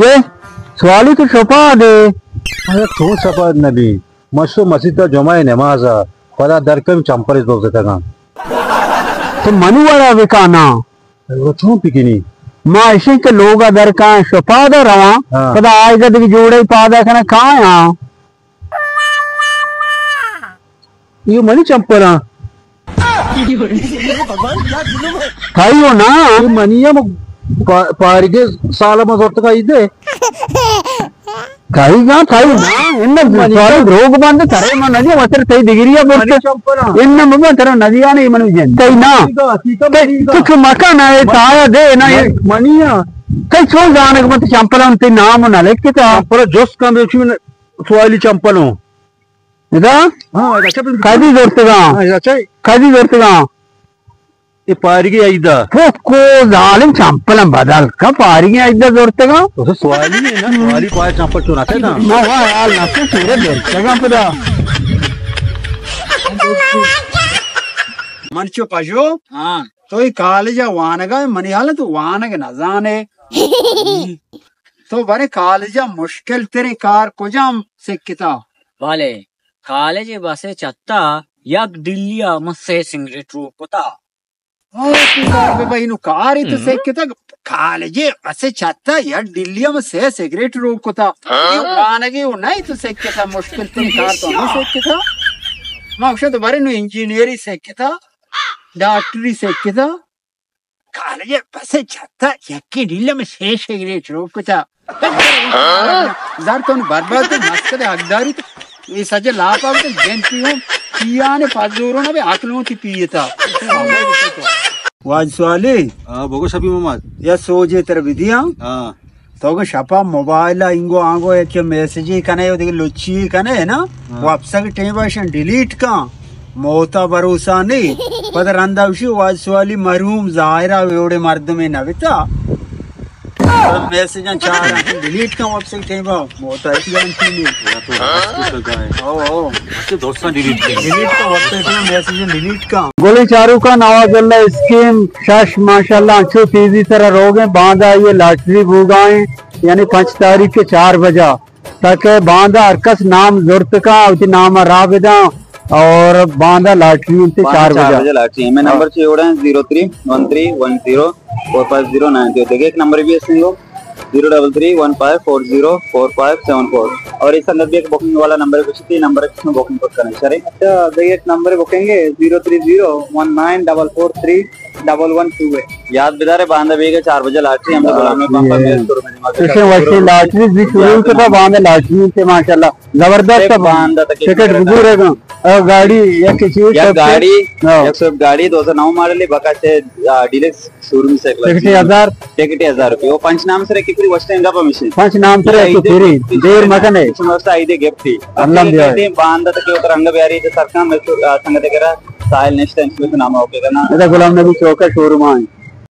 اے سوالی تو شپا دے۔ ارے تو شپا نبی، مشو مسیت جمعہ نماز، پدا درکم چمپل دزتگاں۔ تو منو وڑا بکانا۔ ارے چون پکنی؟ ما اشیں کہ لوگا درکاں شپا دا رواں، ہاں۔ پدا آئیگا دیگه جوڑے پادا کنا کایاں۔ یہ منی چمپلاں۔ کھائی ہو نا؟ یہ منی ہم پا-، پارگے سال ما زورت کا عید ہے۔ کھائی گا، کھائی نا۔ ان منی سوال دروگ بند کرے، من ندی وتر تئی ڈگری ہے منی برت۔ چمپلاں۔ ان مبا ترا ندی آنے من جن۔ تئی نا۔ تو کہ مکان ہے، تایا دے نا۔ منی ہاں۔ تئی چون زانگ من چمپلاں تئی نام نہ لکھتا۔ چمپل جس کم بیچی من سوالی چمپل ہوں۔ ادا؟ ہاں، ادا چپ۔ کدی زرتگاں؟ ہاں، ادا چپ۔ کدی زرتگاں؟ اے پارگی ایدا۔ تو کو ظالم چمپلم بدل کا پارگی ایدا زرتگاں؟ تو سوالی ہے نا، سوالی پائے چمپل چون آتے نا۔ ما وا حال نہ تو سورے زرتگاں پدا۔ من چو پجو؟ ہاں۔ تو ای کالج وانگا منی حال تو وانگ نہ زانے۔ تو برے کالج مشکل ترے کار کجام سکتا؟ بلے کالج ء بس ء چتا یک ڈلی ء من سے سگریٹ روک کتا۔ او، تو کار بہ بہ، اینو کارے تو ہم۔ سکتا، کالج ء بس ء چتا یک ڈلی ء من سے سگریٹ روک کتا۔ ہاں؟ اے وانگے و نہ تو سکتا، مشکل ترین کار تو ہمے سکتا۔ ما گوشاں تو برے نو انجینئری سکتا، ڈاکٹری سکتا۔ کالج ء بس ء چتا یکے ڈیل ء من سے سگریٹ روک کتا۔ زر تو برباد کت، مسکت ء حقداری تو اے سجہ لاپ آورت، جن پیوں پیان پزورو نہ بے عقلوں تی پیتا۔ واج سوالی۔ ہاں، بگو شفیع محمد۔ یا سوجے تر بدیاں۔ ہاں۔ تو کہ شپا موبائل ء اینگو آنگو یکے میسجے کنے و دگہ لچی کنے نا، ہاں۔ وپسگ ٹیم ء اشاں ڈیلیٹ کن، موتا بھروسہ نہیں۔ پد رندا وشی واج سوالی مرحوم ظاہرہ ویوڑے مردمے نہ بیتا۔ پد میسجاں چار ڈیلیٹ کن وپسگ ٹیم ء، موتا ایک گارنٹی نہیں۔ او، او۔ اچھا، دوستاں ڈیلیٹ کن۔ ڈیلیٹ کن وپسگ ٹیم میسجاں ڈیلیٹ کن۔ گلیں چاروکاں، نواز اللہ اسکیم شش ماشاءاللہ انچو تیزی سرا روگ ء، باندا آئی ء لاٹری بوگا ء، یعنی پنچ تاریخ ء چار بجا، تاکہ باندا ہر کس نام زرت کاں، وتی نام ء راہ بداں اور باندا لاٹری انت باندا چار چار بجا۔ بجا لاٹری۔ ہمے ہاں۔ نمبر چے اوڑا ہیں، zero three one three one zero four five zero nine three. دیکھے ایک نمبر بھی ہے سنگو، zero double three one five four zero four five seven four. اور اس سنگت بھی ایک بکنگ والا نمبر ہے، کچھ تین نمبر ہے، جس میں بکنگ کرنا ہے۔ شریں؟ اچھا، دیکھے ایک نمبر بکنگ ہے، zero three zero one nine double four three double one two ہے۔ یاد بدارے، باندا بیگا چار بجا لاٹری ہم تو غلام پمپ میرے شوروم میں دماغ کشے وشے لاٹری بھی شروع کتا، باندا لاٹری تے ماشاءاللہ زبردست۔ باندا تک ٹکٹ بزور ہے گا۔ اور گاڑی یک چیز یا سب سے گاڑی، ہاں۔ یک سب گاڑی دو ہزار نو ماڈل ہے، بکا سے، آ، ڈیلکس شوروم سے ٹکٹ ہزار۔ ٹکٹ ہزار روپے۔ وہ پنچ نام سرے کتنی وسٹ ہیں گا پمیشن۔ پنچ نام سرے تو پھری دیر مکن ہے۔ اس میں واسطہ آئی دے گفٹ تھی۔ اللہ دیا۔ باندا تک وہ رنگ بیاری تے سرکان میں تو، آ، سنگت کرا ساحل نیشتہ انسپکشن نامہ اوکے کرنا۔ ادا غلام نبی چوک ء شوروم آئیں۔